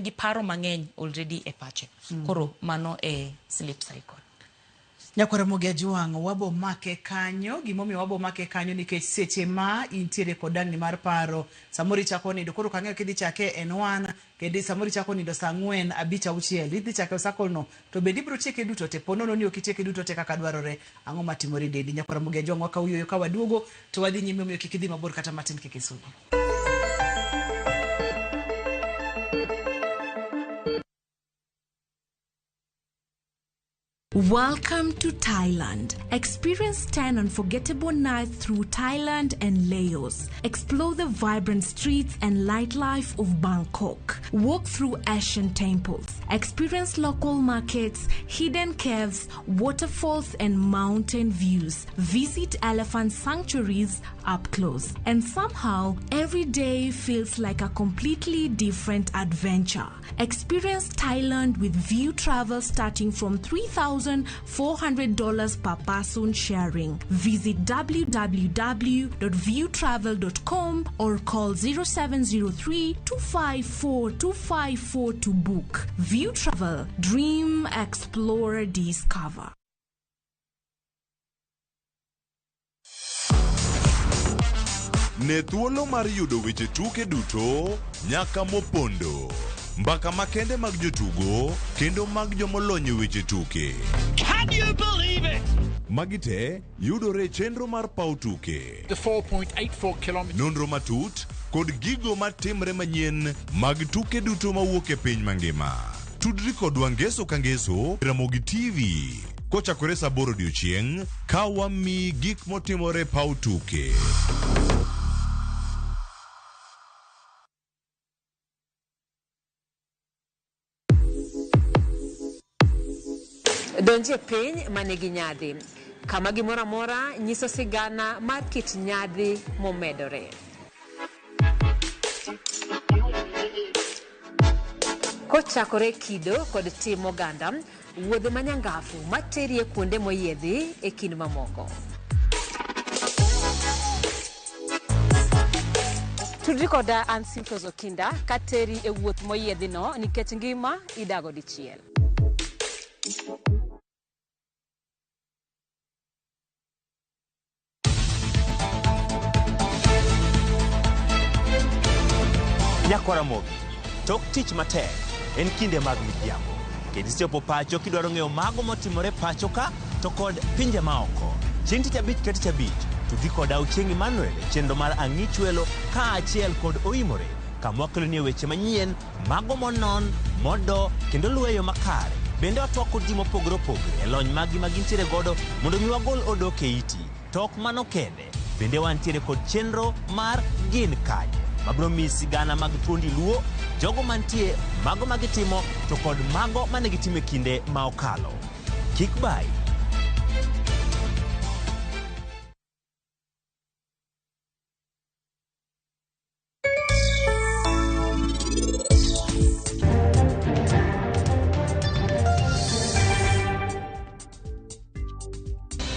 Speaker 2: gi paro mang'eny already e pache. Koro mano e sleep cycle.
Speaker 1: Nyakwar Ramogi Ajwang', wabo make kanyo. Gimomiyo wabo make kanyo nikech seche ma intiere kod dang'ni mar paro, samoro ichako nindo, koro kang'eyo kidhi chake N1, kendo samoro ichako nindo saa 4, 5, 6, idhi chake circle no, to bende ibiro tieke duto te, po nono ni ok itieke duto te kaka dwarore, ang'o matimore e dendi? Nyakwar Ramogi Ajwang', wakaw yueyo ka waduogo, to wadhi nyime, omiyo kik idhi mabor kata matin, kik isugi.
Speaker 18: Welcome to Thailand. Experience 10 unforgettable nights through Thailand and Laos. Explore the vibrant streets and nightlife of Bangkok. Walk through ancient temples. Experience local markets, hidden caves, waterfalls, and mountain views. Visit elephant sanctuaries up close. And somehow, every day feels like a completely different adventure. Experience Thailand with View Travel starting from $3,400 per person sharing. Visit www.viewtravel.com or call 0703 254 254 to book. View Travel, dream, explore, discover.
Speaker 7: Ne thuolo mar yudo weche tuke duto nyaka mopondo. Mbaka makende mag jotugo kendo mag jomolony e weche tuke.
Speaker 13: Can you believe it?
Speaker 7: Magi te yudore e chenro mar paw tuke.
Speaker 19: The 4.84 kilometers.
Speaker 7: Nonro matut kod gigo matimre manyien mag tuke duto mawuok e piny mangima. Tudri kodwa ngeso ka ngeso Ramogi TV kochakore saa 8 odiochieng' ka wamiyi gik motimore e paw tuke.
Speaker 20: Donj e piny ma nigi nyadhi, kama gimoro amora nyiso sigana mar kit nyadhi momedore. Kochakore kido kod tim oganda, wuodhe manyangafu materi e kuonde moyiedhi e kind mamoko. Tudri koda an Simfros Okinda kateri e wuoth moyiedhino nikech ngima idago dichiel.
Speaker 21: Nyakwara Ramogi, tok tich matek en kinde mag midhiambo. Kendo isechopo pacho kidwaro ng'eyo mago motimore pacho ka to kod pinje maoko. Chieng' tich abich ka tich abich, tudri koda Ochieng' Emmanuel e chenro mar Ang'ich Welo kaachiel kod Oimore kama wakelonie weche manyien, mago monon, modo kendo luwo e yo makare. Bende watwak kod ji mopogore opogore e lony maggi ma gintiere godo mondo mi wagol odok e iti. To ok mano kende, bende wantiere kod chenro mar Gin Kanye mabiro miyi sigana mag thuondi Luo, jogo mantie, mago ma gitimo to kod mago mane gitimo e kinde ma okalo. Kik bayi.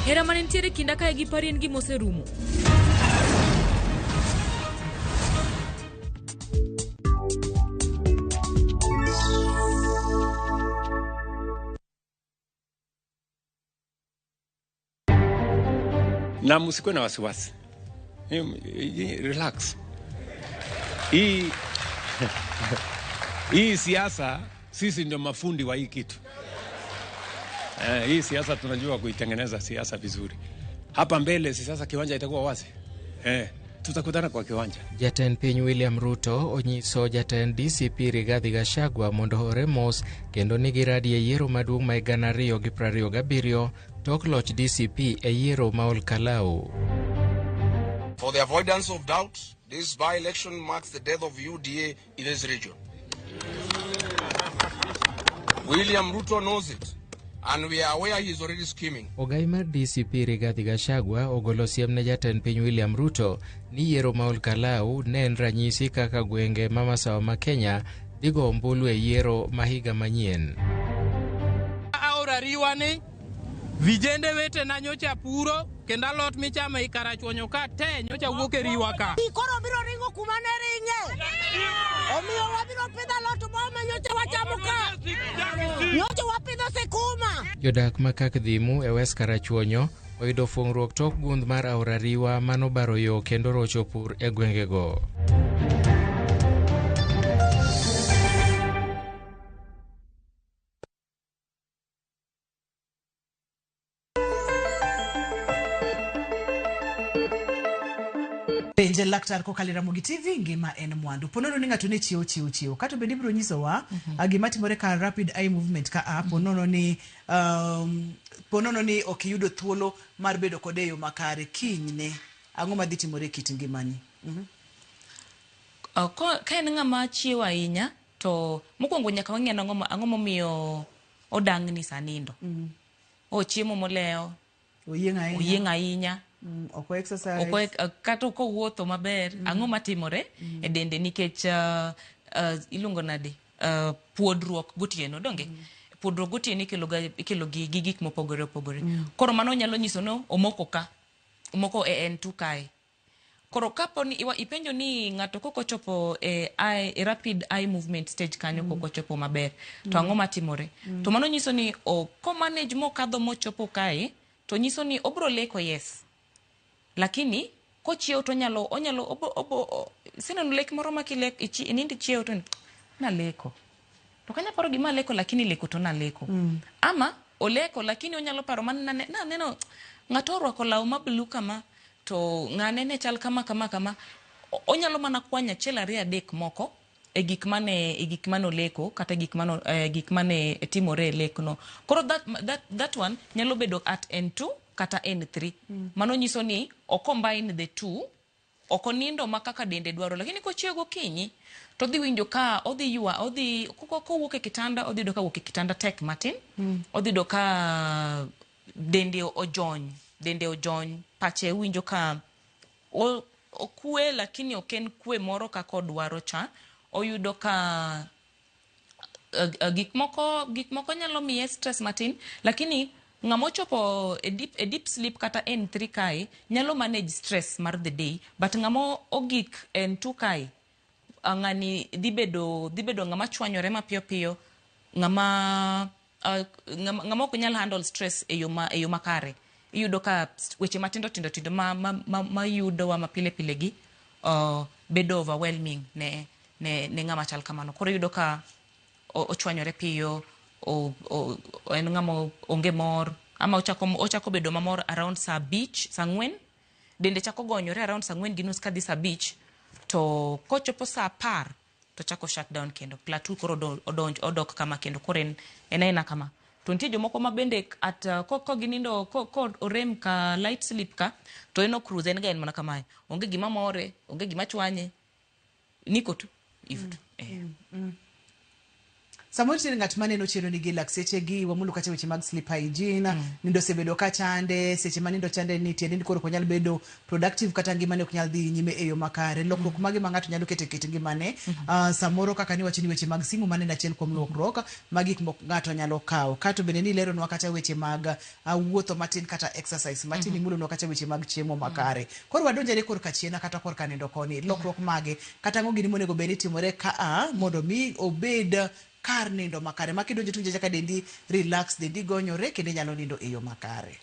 Speaker 16: Hera mane nitiere kinda kae gi pari en gima oserumo.
Speaker 22: Na msikuwe na wasiwasi, relax. Hii hii siasa, sisi ndio mafundi wa hii kitu. Hii siasa tunajua kuitengeneza siasa vizuri. Hapa mbele si sasa kiwanja itakuwa wazi. Tutakutana kwa kiwanja.
Speaker 23: Jatend piny William Ruto onyiso jatend DCP Rigathi Gachagua mondo hore mos kendo ni giradi e yiero maduong' ma 2027 tok loch DCP e yiero ma Ol Kalou.
Speaker 24: For the avoidance of doubt, this by-election marks the death of UDA in this region. William Ruto knows it, and we are aware he is already scheming.
Speaker 23: Ogai mar DCP Rigathi Gachagua ogolo siem ne jatend piny William Ruto ni yiero ma Ol Kalou ne en ranyisi kaka gwenge ma masawa ma Kenya dhi go ombulu e yiero ma higa manyien.
Speaker 25: Aora riwa ni vijende wetena nyocha puro kendo alot michamo ei Karachuonyo ka te nyocha wuok e riwa ka.
Speaker 26: Koro biro ringo kuma ne ringe. Omiyo wabiro pidho alot ma nyocha wachamo ka. Nyocha wapidho sikuma.
Speaker 23: Jodak ma Kakdhimu e West Karachuonyo oyudo fuong'ruok tok gundh mar aora riwa manobaro yo kendo rocho pur e gwengego.
Speaker 1: Penje laktar kokalo e Ramogi TV, ngima en mwandu. Po nono ni ng'ato ne chiewo chiewo chiewo, kata bende ibiro nyisowa gima timore ka rapid eye movement ka a po nono ni po nono ni ok iyudo thuolo mar bedo kode e yo makare kinyne, ang'o madhi timore e kit ngimani?
Speaker 2: Ka en ng'ama chiewo ahinya to mokwongo nyaka wang'e ni ang'o momiyo odang'ni sa nindo. Ochiemo molewo.
Speaker 1: Oyieng' ahinya.
Speaker 2: Oyieng' ahinya.
Speaker 1: Ok o exercise.
Speaker 2: Ok kata ok owuotho maber. Ang'o matimore e dende nikech iluongo nade? Puodruok gotieno, donge? Puodruok gotieno ikelo gi gik mopogore opogore. Koro mano nyalo nyiso ni omoko ka. Omoko e N2 kae. Koro kapo ni ipenjo ni ng'ato kok ochopo e rapid eye movement stage kanyo kok ochopo maber, to ang'o matimore? To mano nyiso ni ko manage mokadho mochopo kae, to nyiso ni obro leko, yes. Lakini kochiewo to onyalo obo iseneno lek moro ma kilek inindo ichiewo to naleko. To kanya paro gima aleko lakini leko to naleko. Ama oleko lakini onyalo paro mana naneno ng'ato orwako law ma blue kama to ng'ane ne chal kama kama kama. Onyalo mana kwanyo achiel ariyo adek moko e gik mane oleko kata gik mane timore e lekno. Koro that one nyalo bedo at N2 kata N3. Mano nyiso ni o combine the two, ok onindo ma kaka dende dwaro, lakini kochiewo gokinyi to odhi winjo ka odhi ywa, odhi kowuok e kitanda, odhi yudo ka wuok e kitanda tek matin. Odhi yudo ka dende ojony, pache winjo ka okwe lakini ok en kwe moro kaka odwaro cha. Oyudo ka gik moko nyalo miye stress matin, lakini ng'ama ochopo e deep sleep kata N3 kae nyalo manage stress mar the day, but ng'ama ogik N2 kae ng'ani dhi bedo ng'ama chwanyore mapiyo piyo, ng'ama ok nyal handle stress e yo makare. Iyudo ka weche matindo tindo tindo ma yudowa mapile pile gi bedo overwhelming ne ng'ama chal kamano. Koro iyudo ka ochwanyore piyo, en ng'ama onge mor, ama ochako bedo mamor around saa 5, saa 4, dende chako gonyore around saa 4:30 kadhi saa 5, to kochopo saa 10 to chako shut down kendo. Plateau koro odok kama kendo, koro en aena kama. To nitie jomoko ma bende at ko ginindo ko orem ka light sleep ka, to en cruise, en ga en mana kamae. Onge gima more, onge gima chwanye, niko tu hivyo tu.
Speaker 1: Samoro nitiere ng'at maneno chero nigi lakseche gi wamulo kacha weche mag sleep hygiene, nindo osebedo ka chande, seche ma nindo chande ni tiende ni koro ok onyal bedo productive kata ngimane ok nyal dhi nyime e yo makare. Lokruok mage ma ng'ato nyalo keto e kit ngimane? Samoro kaka niwacho ni weche mag simu mano en achiel kuom lokruok ma gik moko ng'ato nyalo kawo. Kato bende nileronwa kata weche mag wuotho matin kata exercise matin, imulonwa kata weche mag chiemo makare. Koro wadonjore korka chien kata korka nindo koni, lokruok mage kata ang'o gini monego bed ni timore ka mondo mi obed kar nindo makare ma kidonjo to iwinjo ka dendi relax, dendi gonyore kendo inyalo nindo e yo makare.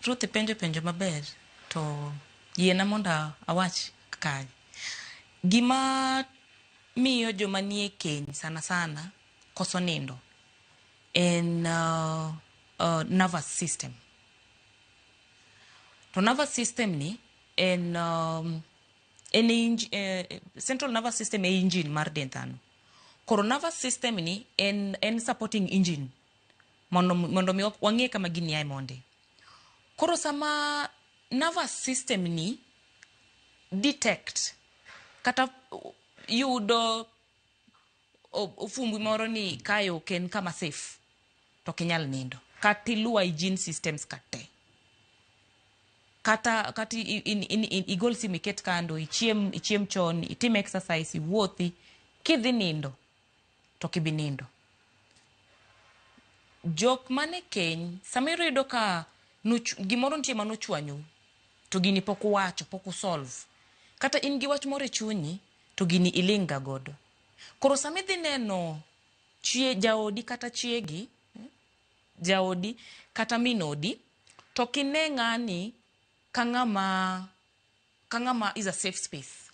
Speaker 2: Ruth, ipenjo penjo maber to yiena mondo awach kae. Gima miyo joma nie keny sana sana koso nindo en nervous system. To nervous system ni en central nervous system e engine mar dend dhano. Koro nervous system ni en supporting engine mondo mi wang'e kama gini ae monde. Koro sama nervous system ni detect kata yudo ofumbi moro ni kae ok en kama safe, to ok inyal nindo. Kata iluw hygiene systems kate. Kata igol simu iket kando, ichiem chon, itim exercise, iwuothi, kidhi nindo to ok ibi nindo. Jok mane keny, sama iyudo ka gimoro nitie manochwanyou, to gini pok uwacho, pok usolve. Kata in gi wach moro e chunyi, to gini iling' ga godo. Koro sama idhi neno jaodi kata chiegi, jaodi kata min odi, to ok ine ng'ani ka ng'ama is a safe space.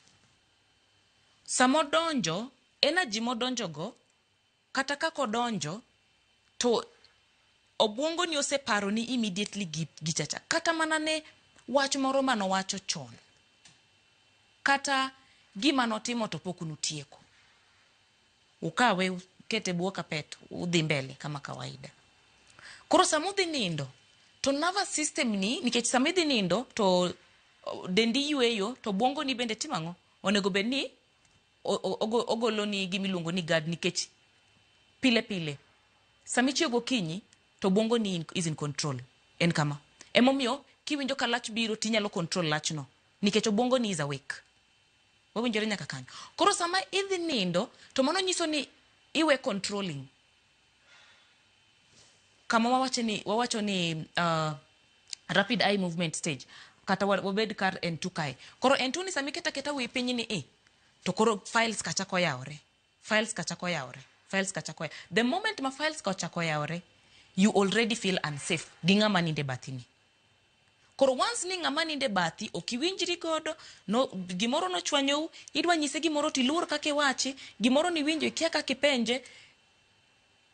Speaker 2: Sama odonjo, energy modonjo go, kata kaka odonjo, to obwongo ni oseparo ni immediately gichacha. Kata mana ne wach moro manowacho chon. Kata gima notimo to pok nutieko. Ukawe ukete e bwo kapet udhi mbele kama kawaida. Koro sama udhi nindo to nervous system ni nikech sama idhi nindo to dendi yueyo to obwongo ni bende timo ang'o? Onego bed ni ogoloni gima iluongo ni guard nikech pile pile sama ichiew gokinyi to obwongo ni is in control. En kama. Emomiyo kiwinjo ka lach biro tinyalo control lachno nikech obwongo ni is awake. Wawinjore nyaka kanyo. Koro sama idhi nindo to mano nyiso ni iwe controlling. Kama wawacho ni wawacho ni rapid eye movement stage kata wabed kar N2 kae. Koro N2 ni sama iketo aketa wiyi piny ni i to koro files ka chako yawore. Files ka chako yawore. Files ka chako yawore. The moment ma files ka ochako yawore, you already feel unsafe gi ng'ama nindo e bathi ni. Koro once ni ng'ama nindo e bathi ok iwinjri godo, no, gimoro nochwanyou, idwa nyise gimoro to iluor kaka iwachi, gimoro niwinjo ikia kaka ipenje,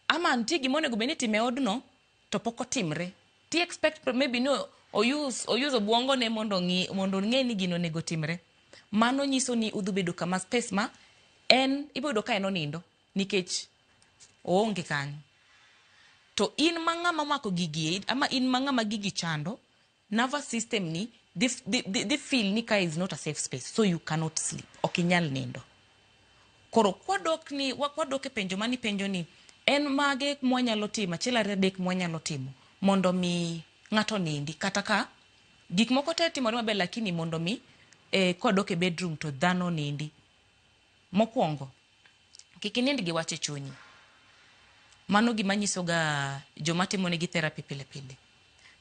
Speaker 2: ama nitie gima onego bed ni itimo e odno to pok otimre. Ti expect maybe ni o-use o-use obwongo ne mondo ong'i mondo ong'e ni gino onego timre. Mano nyiso ni udhi bedo kama space ma en ibiro yudo ka en onindo nikech oonge kanyo. To in ma ng'ama omako gigi ama in ma ng'ama gigi chando, nervous system ni dhi, dhi, dhi, dhi feel ni ka is not a safe space so you cannot sleep. Ok inyal nindo. Koro kwadok ni kwadok e penjo mani penjo ni en mage mwanyalo timo achiel ariyo adek mwanyalo timo mondo mi ng'ato nindi kata ka gik moko te timore maber lakini mondo mi kwadok e bedroom to dhano nindi. Mokwongo, kik inind gi wach e chunyi. Mano gima nyiso ga joma timonegi therapy pile pile.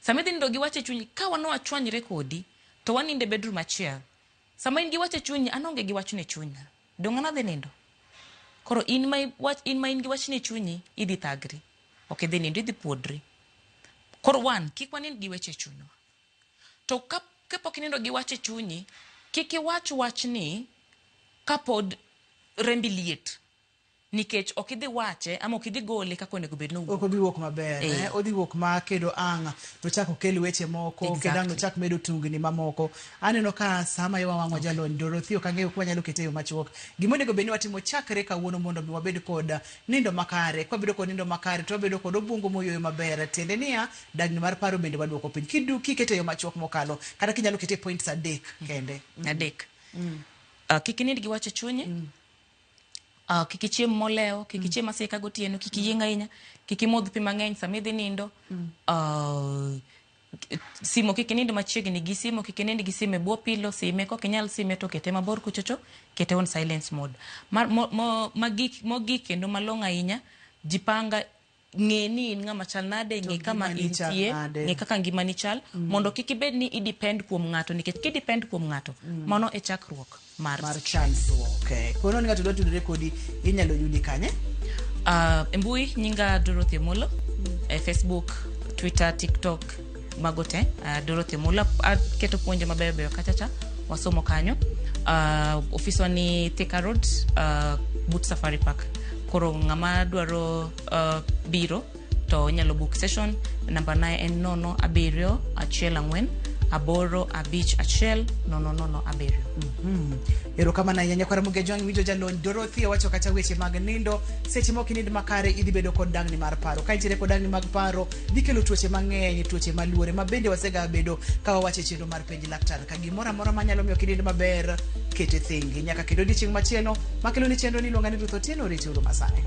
Speaker 2: Sama idhi nindo gi wach e chunyi, ka wan wachwanyre kodi, to wanindo e bedroom achiel. Sama in gi wach e chunyi, an aonge gi wachno e chunya. Donge an adhi nindo? Koro in ma wach, in ma in gi wachno e chunyi, idhi thagri. Ok idhi nindo, idhi puodri. Koro one, kik wanind gi weche e chunywa. To ka kapok inindo gi wach e chunyi, kik iwach wachni kapod rembi liet. Nikech ok idhi wache ama ok idhi gole kaka onego bed ni owuok.
Speaker 1: Ok obi wuok maber.
Speaker 2: Eh.
Speaker 1: Odhi wuok ma kendo ang' nochak okel weche moko, kendo ang' nochak medo tungni mamoko. Aneno ka sama iwa wang'wa jalony Dorothy ok ang'eyo ka wanyalo kete e yo machuok. Gima onego bed ni watimo chakre kawuono mondo mi wabed kod nindo makare. Kwabedo kod nindo makare to wabedo kod obwongo moyueyo maber. Tiende niya, dagni mar paro bende waduoko piny. Kidu kikete e yo machuok mokalo, kata kinyalo kete e points adek kende.
Speaker 2: Adek. Kik inind gi wach e chunyi. Kik ichiem molewo, kik ichiem asika gotieno, kik iyieng' ahinya, kik imodh pi mang'eny sama idhi nindo. Simo kik inind machiegni gi simo, kik inind gi simo e bwo pilo, sime kok inyal sime to kete mabor kuchocho, kete on silence mode. Mar, mo, mo, magik, mogik kendo malong'o ahinya, jipanga ng'e ni in ng'ama chal nade, ng'e kama
Speaker 1: ngimani chal
Speaker 2: intie,
Speaker 1: nade.
Speaker 2: ng'e kaka ngimani chal, mondo kik ibed ni i depend kuom ng'ato, nikech ki depend kuom ng'ato, mano e chakruok mar
Speaker 1: mar chandruok. Kono ni ng'ato dwa tudore kodi, inyalo yudi kanye?
Speaker 2: E mbui nyinga Dorothy Omolo, e Facebook, Twitter, TikTok, mago te. Dorothy Omolo, aketo puonjo mabeyo beyo kacha cha, wasomo kanyo. Ofiswa ni Thika Road, but Safari Park. Koro ng'ama dwaro biro to inyalo book session, namba na en 0 7 1 4 8 5 1 0 0 7.
Speaker 1: Erokamano ahinya nyakwara Muge Jwang' winjo jalony Dorothy owacho kata weche mag nindo. Seche mok inind makare idhi bedo kod dangni mar paro. Ka intiere kod dangni mag paro dhi kelo tuoche mang'eny, tuoche maluore ma bende wasega bedo ka wawacho e chenro mar penj laktar. Ka gimoro amora manyalo miyo ok inind maber kete thengi. Nyaka kendo odiochieng' machielo makelo ni chenro ni iluonga ni Ruth Otieno, oriti uru masani.